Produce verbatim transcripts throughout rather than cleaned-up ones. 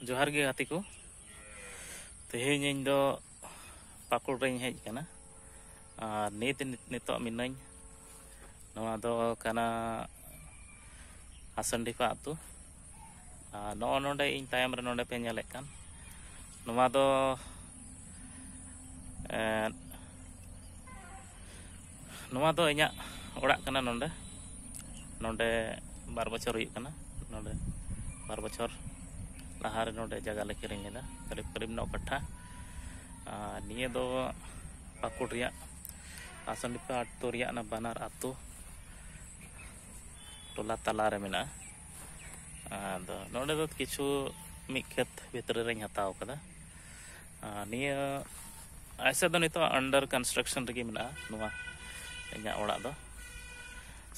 ᱡᱚᱦᱟᱨ ᱜᱮ ᱜᱟᱛᱮ ᱠᱚ᱾ ᱛᱮᱦᱮᱧ ᱤᱧ ᱫᱚ ᱯᱟᱹᱠᱩᱲ ᱨᱤᱧ ᱦᱮᱡ ᱟᱠᱟᱱᱟ᱾ ᱟᱨ ᱱᱤᱛ, ᱱᱤᱛᱚᱜ ᱢᱤᱱᱟᱹᱧ, ᱱᱚᱣᱟ ᱫᱚ ᱠᱟᱱᱟ ᱟᱥᱟᱱᱰᱤᱯᱟ ᱟᱹᱛᱩ᱾ ᱟᱨ ᱱᱚᱜᱼᱚ ᱱᱚᱰᱮ ᱤᱧ ᱛᱟᱭᱚᱢ ᱨᱮ ᱱᱚᱰᱮ ᱯᱮ ᱧᱮᱞᱮᱫ ᱠᱟᱱ, ᱱᱚᱣᱟ ᱫᱚ, ᱮᱸ, ᱱᱚᱣᱟ ᱫᱚ ᱤᱧᱟᱹᱜ ᱚᱲᱟᱜ ᱠᱟᱱᱟ᱾ ᱱᱚᱰᱮ, ᱱᱚᱰᱮ ᱵᱟᱨ ᱵᱚᱪᱷᱚᱨ ᱦᱩᱭᱩᱜ ᱠᱟᱱᱟ᱾ ᱱᱚᱰᱮ ᱵᱟᱨ ᱵᱚᱪᱷᱚᱨ ᱞᱟᱦᱟᱨᱮ ᱱᱚᱰᱮ ᱡᱟᱭᱜᱟ ᱞᱮ ᱠᱤᱨᱤᱧ ᱞᱮᱫᱟ, ᱠᱟᱨᱤᱵ ᱠᱟᱨᱤᱵ ᱱᱚ ᱠᱟᱴᱷᱟ᱾ ᱟᱨ ᱱᱤᱭᱟᱹ ᱫᱚ ᱯᱟᱹᱠᱩᱲ ᱨᱮᱭᱟᱜ ᱟᱥᱟᱱᱰᱤᱯᱟ ᱟᱹᱛᱩ ᱨᱮᱭᱟᱜ ᱚᱱᱟ ᱵᱟᱱᱟᱨ ᱟᱹᱛᱩ ᱴᱚᱞᱟ ᱛᱟᱞᱟᱨᱮ ᱢᱮᱱᱟᱜᱼᱟ᱾ ᱟᱫᱚ ᱱᱚᱰᱮ ᱫᱚ ᱠᱤᱪᱷᱩ ᱢᱤᱫ ᱠᱷᱮᱛ ᱵᱷᱤᱛᱨᱤ ᱨᱮᱧ ᱦᱟᱛᱟᱣ ᱠᱟᱫᱟ᱾ ᱟᱨ ᱱᱤᱭᱟᱹ ᱮᱭᱥᱮ ᱫᱚ ᱱᱤᱛᱚᱜ under construction ᱨᱮᱜᱮ ᱢᱮᱱᱟᱜᱼᱟ ᱱᱚᱣᱟ ᱤᱧᱟᱹᱜ ᱚᱲᱟᱜ ᱫᱚ᱾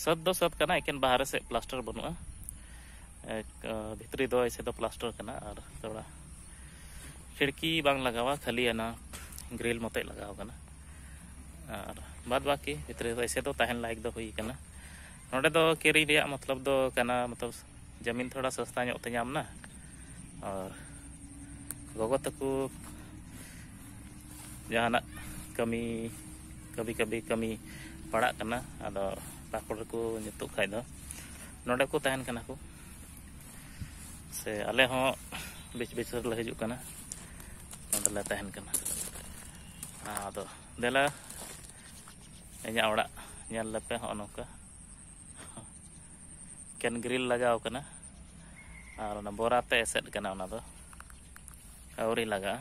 ᱥᱟᱹᱛ ᱫᱚ ᱥᱟᱹᱛ ᱠᱟᱱᱟ, ᱮᱠᱮᱱ ᱵᱟᱦᱨᱮ ᱥᱮᱫ ᱯᱞᱟᱥᱴᱟᱨ ᱵᱟᱹᱱᱩᱜᱼᱟ᱾ ᱮᱠ, ᱟᱸ, ᱵᱷᱤᱛᱨᱤ ᱫᱚ ᱮᱭᱥᱮ ᱫᱚ ᱯᱞᱟᱥᱴᱟᱨ ᱠᱟᱱᱟ ᱟᱨ ᱛᱷᱚᱲᱟ ᱠᱷᱤᱲᱠᱤ ᱵᱟᱝ ᱞᱟᱜᱟᱣᱟ, ᱠᱷᱟᱹᱞᱤ ᱚᱱᱟ ᱜᱨᱤᱞ ᱢᱚᱛᱚᱡ ᱞᱟᱜᱟᱣ ᱠᱟᱱᱟ᱾ ᱟᱨ ᱵᱟᱫ ᱵᱟᱹᱠᱤ ᱵᱷᱤᱛᱨᱤ ᱫᱚ ᱮᱭᱥᱮ ᱫᱚ ᱛᱟᱦᱮᱱ ᱞᱟᱭᱮᱠ ᱫᱚ ᱦᱩᱭ ᱠᱟᱱᱟ᱾ ᱱᱚᱰᱮ ᱫᱚ ᱠᱤᱨᱤᱧ ᱨᱮᱭᱟᱜ ᱢᱚᱛᱞᱚᱵ ᱫᱚ ᱠᱟᱱᱟ, ᱢᱚᱛᱞᱚᱵ ᱡᱟᱢᱤᱱ ᱛᱷᱚᱲᱟ ᱥᱚᱥᱛᱟ ᱧᱚᱜ ᱛᱮ ᱧᱟᱢ ᱮᱱᱟ᱾ ᱟᱨ ᱜᱚᱜᱚ ᱛᱟᱠᱚ ᱡᱟᱦᱟᱱᱟᱜ ᱠᱟᱹᱢᱤ, ᱠᱟᱹᱵᱷᱤ ᱠᱟᱹᱵᱷᱤ ᱠᱟᱹᱢᱤ ᱯᱟᱲᱟᱜ ᱠᱟᱱᱟ, ᱟᱫᱚ ᱯᱟᱹᱠᱩᱲ ᱨᱮᱠᱚ ᱧᱩᱛᱩᱜ ᱠᱷᱟᱡ ᱫᱚ ᱱᱚᱰᱮ ᱠᱚ ᱛᱟᱦᱮᱱ ᱠᱟᱱᱟ ᱠᱚ᱾ ᱥᱮ ᱟᱞᱮ ᱦᱚᱸ ᱵᱤᱪ ᱵᱤᱪ ᱨᱮᱞᱮ ᱦᱤᱡᱩᱜ ᱠᱟᱱᱟ, ᱱᱚᱰᱮ ᱞᱮ ᱛᱟᱦᱮᱱ ᱠᱟᱱᱟ᱾ ᱟᱫᱚ ᱫᱮᱞᱟ, ᱤᱧᱟᱹᱜ ᱚᱲᱟᱜ ᱧᱮᱞ ᱞᱮᱯᱮ᱾ ᱦᱚᱸᱜᱼᱚ ᱱᱚᱝᱠᱟ ᱮᱠᱮᱱ ᱜᱨᱤᱞ ᱞᱟᱜᱟᱣ ᱠᱟᱱᱟ ᱟᱨ ᱚᱱᱟ ᱵᱚᱨᱟ ᱛᱮ ᱮᱥᱮᱫ ᱠᱟᱱᱟ, ᱚᱱᱟ ᱫᱚ ᱟᱹᱣᱨᱤ ᱞᱟᱜᱟᱜᱼᱟ᱾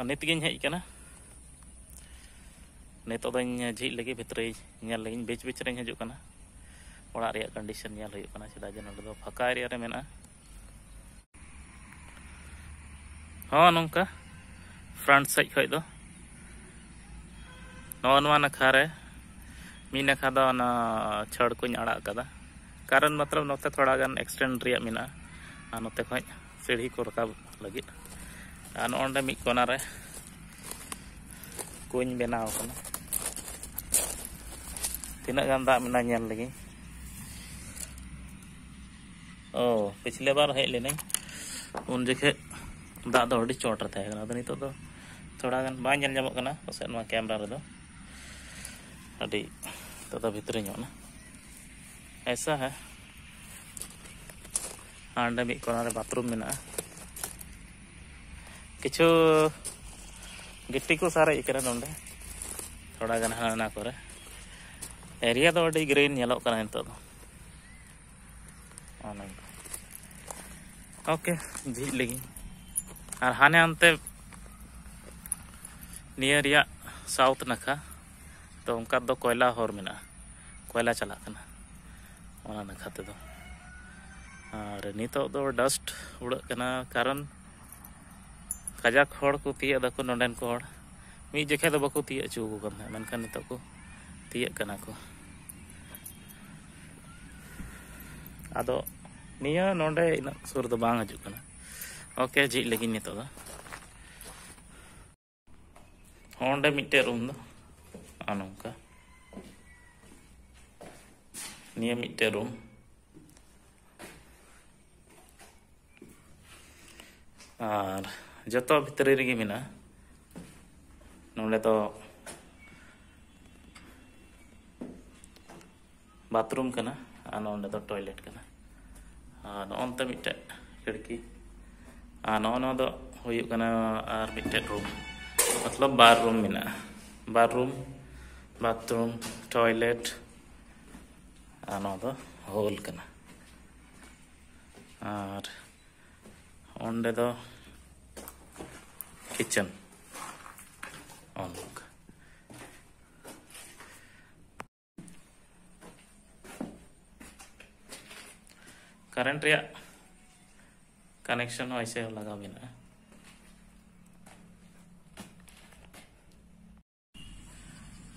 ᱱᱤᱛ ᱜᱤᱧ ᱦᱮᱡ ᱠᱟᱱᱟ, ᱱᱤᱛᱚᱜ ᱫᱚᱧ ᱡᱷᱤᱡ ᱞᱟᱹᱜᱤᱫ, ᱵᱷᱤᱛᱨᱤ ᱧᱮᱞ ᱞᱟᱹᱜᱤᱫ, ᱵᱤᱪ ᱵᱤᱪ ᱨᱤᱧ ᱦᱤᱡᱩᱜ ᱠᱟᱱᱟ᱾ ᱚᱲᱟᱜ ᱨᱮᱭᱟᱜ ᱠᱚᱱᱰᱤᱥᱚᱱ ᱧᱮᱞ ᱦᱩᱭᱩᱜ ᱠᱟᱱᱟ, ᱪᱮᱫᱟᱜ ᱡᱮ ᱱᱚᱰᱮ ᱫᱚ ᱯᱷᱟᱸᱠᱟ ᱮᱨᱤᱭᱟ ᱨᱮ ᱢᱮᱱᱟᱜᱼᱟ᱾ ᱦᱚᱸ, ᱱᱚᱝᱠᱟ ᱯᱷᱨᱚᱱᱴ ᱥᱮᱫ ᱠᱷᱚᱡ ᱫᱚ ᱱᱚᱜᱼᱚ ᱱᱚᱣᱟ ᱱᱟᱠᱷᱟ ᱨᱮ, ᱢᱤᱫ ᱱᱟᱠᱷᱟ ᱫᱚ ᱚᱱᱟ ᱪᱷᱟᱹᱲ ᱠᱚᱧ ᱟᱲᱟᱜ ᱠᱟᱫᱟ, ᱠᱟᱨᱚᱱ ᱢᱚᱛᱞᱚᱵ ᱱᱚᱛᱮ ᱛᱷᱚᱲᱟ ᱜᱟᱱ ᱮᱠᱥᱴᱮᱱᱰ ᱨᱮᱭᱟᱜ ᱢᱮᱱᱟᱜᱼᱟ, ᱟᱨ ᱱᱚᱛᱮ ᱠᱷᱚᱡ ᱥᱤᱲᱦᱤ ᱠᱚ ᱨᱟᱠᱟᱵ ᱞᱟᱹᱜᱤᱫ᱾ ᱟᱨ ᱱᱚᱜᱼᱚ ᱱᱚᱰᱮ ᱢᱤᱫ ᱠᱚᱱᱟ ᱨᱮ ᱠᱩᱧ ᱵᱮᱱᱟᱣ ᱠᱟᱱᱟ᱾ ᱛᱤᱱᱟᱹᱜ ᱜᱟᱱ ᱫᱟᱜ ᱢᱮᱱᱟᱜᱼᱟ ᱧᱮᱞ ᱞᱮᱜᱤᱧ᱾ ᱚ, ᱯᱤᱪᱷᱞᱮ ᱵᱟᱨ ᱦᱮᱡ ᱞᱤᱱᱟᱹᱧ, ᱩᱱ ᱡᱚᱠᱷᱮᱡ ᱫᱟᱜ ᱫᱚ ᱟᱹᱰᱤ ᱪᱚᱴ ᱨᱮ ᱛᱟᱦᱮᱸ ᱠᱟᱱᱟ᱾ ᱟᱫᱚ ᱱᱤᱛᱚᱜ ᱫᱚ ᱛᱷᱚᱲᱟ ᱜᱟᱱ ᱵᱟᱭ ᱧᱮᱞ ᱧᱟᱢᱚᱜ ᱠᱟᱱᱟ ᱯᱟᱥᱮᱡ ᱱᱚᱣᱟ ᱠᱮᱢᱨᱟ ᱨᱮᱫᱚ, ᱟᱹᱰᱤ ᱱᱤᱛᱚᱜ ᱫᱚ ᱵᱷᱤᱛᱨᱤ ᱧᱚᱜ ᱮᱱᱟ᱾ ᱮᱥᱟ ᱦᱮ, ᱦᱟᱸᱰᱮ ᱢᱤᱫ ᱠᱚᱱᱟ ᱨᱮ ᱵᱟᱛᱷᱨᱩᱢ ᱢᱮᱱᱟᱜᱼᱟ᱾ ᱠᱤᱪᱷᱩ ᱜᱤᱴᱤ ᱠᱚ ᱥᱟᱨᱮᱡ ᱠᱟᱱᱟ ᱱᱚᱰᱮ, ᱛᱷᱚᱲᱟ ᱜᱟᱱ ᱦᱟᱱᱟ ᱱᱟ ᱠᱚᱨᱮ᱾ ᱮᱨᱤᱭᱟ ᱫᱚ ᱟᱹᱰᱤ ᱜᱨᱤᱱ ᱧᱮᱞᱚᱜ ᱠᱟᱱᱟ ᱱᱤᱛᱚᱜ ᱫᱚ᱾ ᱚᱱᱮ ᱚᱱᱠᱟ᱾ ᱳᱠᱮ, ᱡᱷᱤᱡ ᱞᱮᱜᱤᱧ᱾ ᱟᱨ ᱦᱟᱱᱮ ᱦᱟᱱᱛᱮ ᱱᱤᱭᱟᱹ ᱨᱮᱭᱟᱜ ᱥᱟᱣᱩᱛᱷ ᱱᱟᱠᱷᱟ, ᱛᱚ ᱚᱱᱠᱟ ᱫᱚ ᱠᱚᱭᱞᱟ ᱦᱚᱨ ᱢᱮᱱᱟᱜᱼᱟ, ᱠᱚᱭᱞᱟ ᱪᱟᱞᱟᱜ ᱠᱟᱱᱟ ᱚᱱᱟ ᱱᱟᱠᱷᱟ ᱛᱮᱫᱚ᱾ ᱟᱨ ᱱᱤᱛᱚᱜ ᱫᱚ ᱰᱟᱥᱴ ᱩᱲᱟᱹᱜ ᱠᱟᱱᱟ, ᱠᱟᱨᱚᱱ ᱠᱟᱡᱟᱠ ᱦᱚᱲ ᱠᱚ ᱛᱤᱭᱟᱹᱜ ᱫᱟᱠᱚ, ᱱᱚᱰᱮᱱ ᱠᱚ ᱦᱚᱲ᱾ ᱢᱤᱫ ᱡᱚᱠᱷᱮᱡ ᱫᱚ ᱵᱟᱠᱚ ᱛᱤᱭᱟᱹᱜ ᱦᱚᱪᱚ ᱟᱠᱚ ᱠᱟᱱ ᱛᱟᱦᱮᱸᱫ, ᱢᱮᱱᱠᱷᱟᱱ ᱱᱤᱛᱚᱜ ᱠᱚ ᱛᱤᱭᱟᱹᱜ ᱠᱟᱱᱟ ᱠᱚ᱾ ᱟᱫᱚ ᱱᱤᱭᱟᱹ ᱱᱚᱰᱮ ᱤᱱᱟᱹᱜ ᱥᱩᱨ ᱫᱚ ᱵᱟᱝ ᱦᱤᱡᱩᱜ ᱠᱟᱱᱟ᱾ ᱳᱠᱮ, ᱡᱷᱤᱡ ᱞᱟᱹᱜᱤᱫ ᱱᱤᱛᱚᱜ ᱫᱚ᱾ ᱚᱸᱰᱮ ᱢᱤᱫᱴᱮᱡ ᱨᱩᱢ ᱫᱚ ᱟᱨ ᱱᱚᱝᱠᱟ, ᱱᱤᱭᱟᱹ ᱢᱤᱫᱴᱮᱡ ᱨᱩᱢ᱾ ᱟᱨ ᱡᱚᱛᱚ ᱵᱷᱤᱛᱨᱤ ᱨᱮᱜᱮ ᱢᱮᱱᱟᱜᱼᱟ᱾ ᱱᱚᱰᱮ ᱫᱚ ᱵᱟᱛᱷᱨᱩᱢ ᱠᱟᱱᱟ ᱟᱨ ᱱᱚᱰᱮ ᱫᱚ ᱴᱚᱭᱞᱮᱴ ᱠᱟᱱᱟ᱾ ᱟᱨ ᱱᱚᱜᱼᱚ ᱱᱚᱛᱮ ᱢᱤᱫᱴᱮᱡ ᱠᱷᱤᱲᱠᱤ᱾ ᱟᱨ ᱱᱚᱜᱼᱚ ᱱᱚᱣᱟ ᱫᱚ ᱦᱩᱭᱩᱜ ᱠᱟᱱᱟ ᱟᱨ ᱢᱤᱫᱴᱮᱡ ᱨᱩᱢ, ᱢᱚᱛᱞᱚᱵ ᱵᱟᱨ ᱨᱩᱢ ᱢᱮᱱᱟᱜᱼᱟ᱾ ᱵᱟᱨ ᱨᱩᱢ, ᱵᱟᱛᱷᱨᱩᱢ, ᱴᱚᱭᱞᱮᱴ, ᱟᱨ ᱱᱚᱣᱟ ᱫᱚ ᱦᱚᱞ ᱠᱟᱱᱟ᱾ ᱟᱨ ᱚᱸᱰᱮ ᱫᱚ ᱠᱤᱪᱮᱱ᱾ ᱚᱱᱠᱟ᱾ ᱠᱟᱨᱮᱱᱴ ᱨᱮᱭᱟᱜ ᱠᱟᱱᱮᱠᱥᱚᱱ ᱦᱚᱸ ᱮᱥᱮ ᱞᱟᱜᱟᱣ ᱢᱮᱱᱟᱜᱼᱟ᱾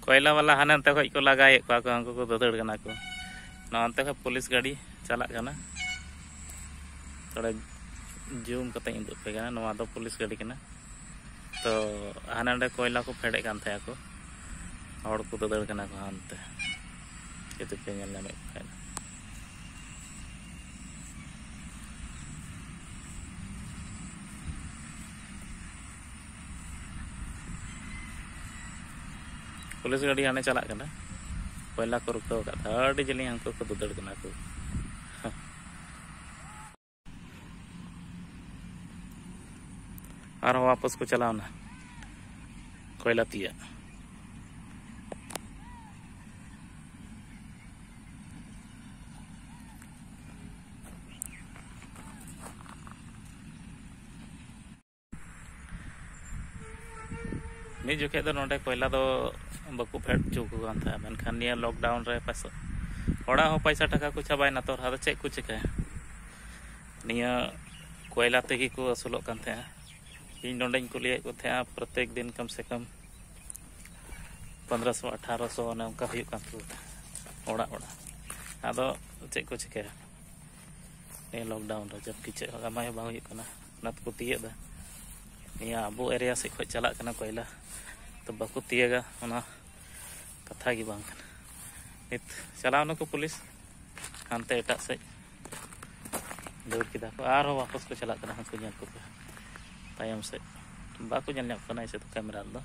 ᱠᱚᱭᱞᱟ ᱵᱟᱞᱟ ᱦᱟᱱᱮ ᱦᱟᱱᱛᱮ ᱠᱷᱚᱡ ᱠᱚ ᱞᱟᱜᱟᱭᱮᱫ ᱠᱚᱣᱟ ᱠᱚ, ᱩᱱᱠᱩ ᱠᱚ ᱫᱟᱹᱫᱟᱹᱲ ᱠᱟᱱᱟ ᱠᱚ᱾ ᱱᱚᱣᱟ ᱦᱟᱱᱛᱮ ᱠᱷᱚᱡ ᱯᱩᱞᱤᱥ ᱜᱟᱹᱰᱤ ᱪᱟᱞᱟᱜ ᱠᱟᱱᱟ, ᱛᱷᱚᱲᱟ ᱡᱩᱢ ᱠᱟᱛᱮᱧ ᱩᱫᱩᱜ ᱟᱯᱮ ᱠᱟᱱᱟ᱾ ᱱᱚᱣᱟ ᱫᱚ ᱯᱩᱞᱤᱥ ᱜᱟᱹᱰᱤ ᱠᱟᱱᱟ᱾ ᱛᱚ ᱦᱟᱱᱮ ᱦᱟᱸᱰᱮ ᱠᱚᱭᱞᱟ ᱠᱚ ᱯᱷᱮᱰᱮᱫ ᱠᱟᱱ ᱛᱟᱦᱮᱸ ᱠᱚ, ᱦᱚᱲ ᱠᱚ ᱫᱟᱹᱫᱟᱹᱲ ᱠᱟᱱᱟ ᱠᱚ ᱦᱟᱱᱛᱮ, ᱡᱩᱫᱤ ᱯᱮ ᱧᱮᱞ ᱧᱟᱢᱮᱫ ᱠᱚ ᱠᱷᱟᱡ ᱫᱚ᱾ ᱯᱩᱞᱤᱥ ᱜᱟᱹᱰᱤ ᱦᱟᱱᱮ ᱪᱟᱞᱟᱜ ᱠᱟᱱᱟ, ᱠᱚᱭᱞᱟ ᱠᱚ ᱨᱩᱠᱷᱟᱹᱣ ᱟᱠᱟᱫ ᱛᱟᱦᱮᱸ, ᱟᱹᱰᱤ ᱡᱮᱞᱮᱧ ᱦᱟᱹᱱᱠᱩ ᱠᱚ ᱫᱟᱹᱫᱟᱹᱲ ᱠᱟᱱᱟ ᱠᱚ᱾ ᱟᱨᱦᱚᱸ ᱣᱟᱯᱚᱥ ᱠᱚ ᱪᱟᱞᱟᱣᱱᱟ ᱠᱚᱭᱞᱟ ᱛᱤᱭᱟᱹᱜ᱾ ᱢᱤᱫ ᱡᱚᱠᱷᱮᱡ ᱫᱚ ᱱᱚᱰᱮ ᱠᱚᱭᱞᱟ ᱫᱚ ᱵᱟᱠᱚ ᱯᱷᱮᱰ ᱦᱚᱪᱚ ᱟᱠᱚ ᱠᱟᱱ ᱛᱟᱦᱮᱸᱫ, ᱢᱮᱱᱠᱷᱟᱱ ᱱᱤᱭᱟᱹ ᱞᱚᱠᱰᱟᱣᱩᱱ ᱨᱮ ᱯᱚᱭᱥᱟ, ᱦᱚᱲᱟᱜ ᱦᱚᱸ ᱯᱚᱭᱥᱟ ᱴᱟᱠᱟ ᱠᱚ ᱪᱟᱵᱟᱭᱮᱱᱟ, ᱛᱚ ᱟᱫᱚ ᱪᱮᱫ ᱠᱚ ᱪᱤᱠᱟᱹᱭᱟ? ᱱᱤᱭᱟᱹ ᱠᱚᱭᱞᱟ ᱛᱮᱜᱮ ᱠᱚ ᱟᱹᱥᱩᱞᱚᱜ ᱠᱟᱱ ᱛᱟᱦᱮᱸᱫ᱾ ᱤᱧ ᱱᱚᱰᱮᱧ ᱠᱩᱞᱤᱭᱮᱫ ᱠᱚ ᱛᱟᱦᱮᱸᱫ, ᱯᱨᱚᱛᱮᱠ ᱫᱤᱱ ᱠᱚᱢ ᱥᱮ ᱠᱚᱢ ᱯᱚᱱᱫᱽᱨᱚᱥᱚ, ᱟᱴᱷᱟᱨᱚᱥᱚ ᱚᱱᱮ ᱚᱱᱠᱟ ᱦᱩᱭᱩᱜ ᱠᱟᱱ ᱛᱟᱠᱚ ᱛᱟᱦᱮᱸᱫ ᱚᱲᱟᱜ ᱚᱲᱟᱜ᱾ ᱟᱫᱚ ᱪᱮᱫ ᱠᱚ ᱪᱤᱠᱟᱹᱭᱟ? ᱱᱤᱭᱟᱹ ᱞᱚᱠᱰᱟᱣᱩᱱ ᱨᱮ ᱡᱚᱵᱠᱤ ᱪᱮᱫ ᱦᱚᱸ ᱠᱟᱢᱟᱭ ᱦᱚᱸ ᱵᱟᱝ ᱦᱩᱭᱩᱜ ᱠᱟᱱᱟ, ᱚᱱᱟ ᱛᱮᱠᱚ ᱛᱤᱭᱟᱹᱜ ᱮᱫᱟ᱾ ᱱᱤᱭᱟᱹ ᱟᱵᱚ ᱮᱨᱤᱭᱟ ᱥᱮᱫ ᱠᱷᱚᱱ ᱪᱟᱞᱟᱜ ᱠᱟᱱᱟ ᱠᱚᱭᱞᱟ, ᱛᱚ ᱵᱟᱠᱚ ᱛᱤᱭᱟᱹᱜᱟ, ᱚᱱᱟ ᱠᱟᱛᱷᱟ ᱜᱮ ᱵᱟᱝ ᱠᱟᱱᱟ᱾ ᱱᱤᱛ ᱪᱟᱞᱟᱣ ᱱᱟᱠᱚ ᱯᱩᱞᱤᱥ ᱦᱟᱱᱛᱮ ᱮᱴᱟᱜ ᱥᱮᱫ, ᱫᱟᱹᱲ ᱠᱮᱫᱟ ᱠᱚ, ᱟᱨᱦᱚᱸ ᱣᱟᱯᱚᱥ ᱠᱚ ᱪᱟᱞᱟᱜ ᱠᱟᱱᱟ᱾ ᱦᱟᱹᱱᱠᱩ ᱧᱮᱞ ᱠᱚᱯᱮ ᱛᱟᱭᱚᱢ ᱥᱮᱫ, ᱵᱟᱠᱚ ᱧᱮᱞ ᱧᱟᱢᱚᱜ ᱠᱟᱱᱟ ᱮᱭᱥᱮ ᱫᱚ ᱠᱮᱢᱮᱨᱟ ᱨᱮᱫᱚ᱾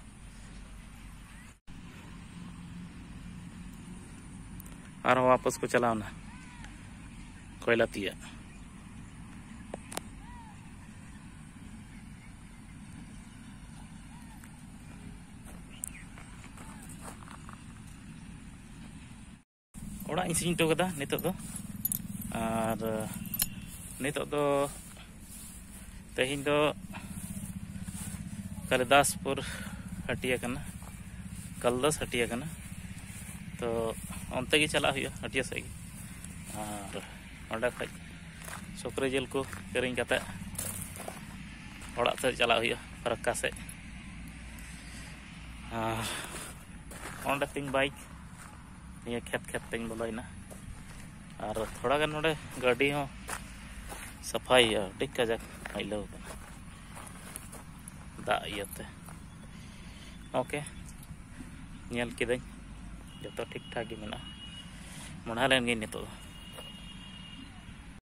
ᱟᱨᱦᱚᱸ ᱣᱟᱯᱚᱥ ᱠᱚ ᱪᱟᱞᱟᱣᱱᱟ ᱠᱚᱭᱞᱟ ᱛᱤᱭᱟᱹᱜ᱾ ᱚᱲᱟᱜ ᱤᱧ ᱥᱮᱱ ᱦᱚᱴᱚ ᱠᱟᱫᱟ ᱱᱤᱛᱚᱜ ᱫᱚ᱾ ᱟᱨ ᱱᱤᱛᱚᱜ ᱫᱚ, ᱛᱮᱦᱮᱧ ᱫᱚ ᱠᱟᱞᱤᱫᱟᱥᱯᱩᱨ ᱦᱟᱹᱴᱤᱭᱟᱹ ᱠᱟᱱᱟ, ᱠᱟᱞᱫᱟᱥ ᱦᱟᱹᱴᱤᱭᱟᱹ ᱠᱟᱱᱟ᱾ ᱛᱚ ᱚᱱᱛᱮ ᱜᱮ ᱪᱟᱞᱟᱜ ᱦᱩᱭᱩᱜᱼᱟ, ᱦᱟᱹᱴᱤᱭᱟᱹ ᱥᱮᱫ ᱜᱮ᱾ ᱟᱨ ᱚᱸᱰᱮ ᱠᱷᱚᱡ ᱥᱩᱠᱨᱤ ᱡᱤᱞ ᱠᱚ ᱠᱤᱨᱤᱧ ᱠᱟᱛᱮ ᱚᱲᱟᱜ ᱥᱮᱫ ᱪᱟᱞᱟᱜ ᱦᱩᱭᱩᱜᱼᱟ, ᱯᱷᱟᱨᱟᱠᱠᱟ ᱥᱮᱫ᱾ ᱟᱨ ᱚᱸᱰᱮ ᱛᱤᱧ ᱵᱟᱭᱤᱠ ᱱᱤᱭᱟᱹ ᱠᱷᱮᱛ ᱠᱷᱮᱛ ᱛᱤᱧ ᱵᱚᱞᱚᱭᱮᱱᱟ᱾ ᱟᱨ ᱛᱷᱚᱲᱟ ᱜᱟᱱ ᱱᱚᱰᱮ ᱜᱟᱹᱰᱤ ᱦᱚᱸ ᱥᱟᱯᱷᱟᱭ ᱦᱩᱭᱩᱜᱼᱟ, ᱟᱹᱰᱤ ᱠᱟᱡᱟᱠ ᱢᱟᱹᱭᱞᱟᱹᱣ ᱠᱟᱱᱟ, ᱫᱟᱜ ᱤᱭᱟᱹᱛᱮ᱾ ᱳᱠᱮ, ᱧᱮᱞ ᱠᱤᱫᱟᱹᱧ ᱡᱚᱛᱚ ᱴᱷᱤᱠ ᱴᱷᱟᱠ ᱜᱮ ᱢᱮᱱᱟᱜᱼᱟ᱾ ᱢᱚᱱᱮ ᱞᱮᱱ ᱜᱤᱧ ᱱᱤᱛᱚᱜ ᱫᱚ᱾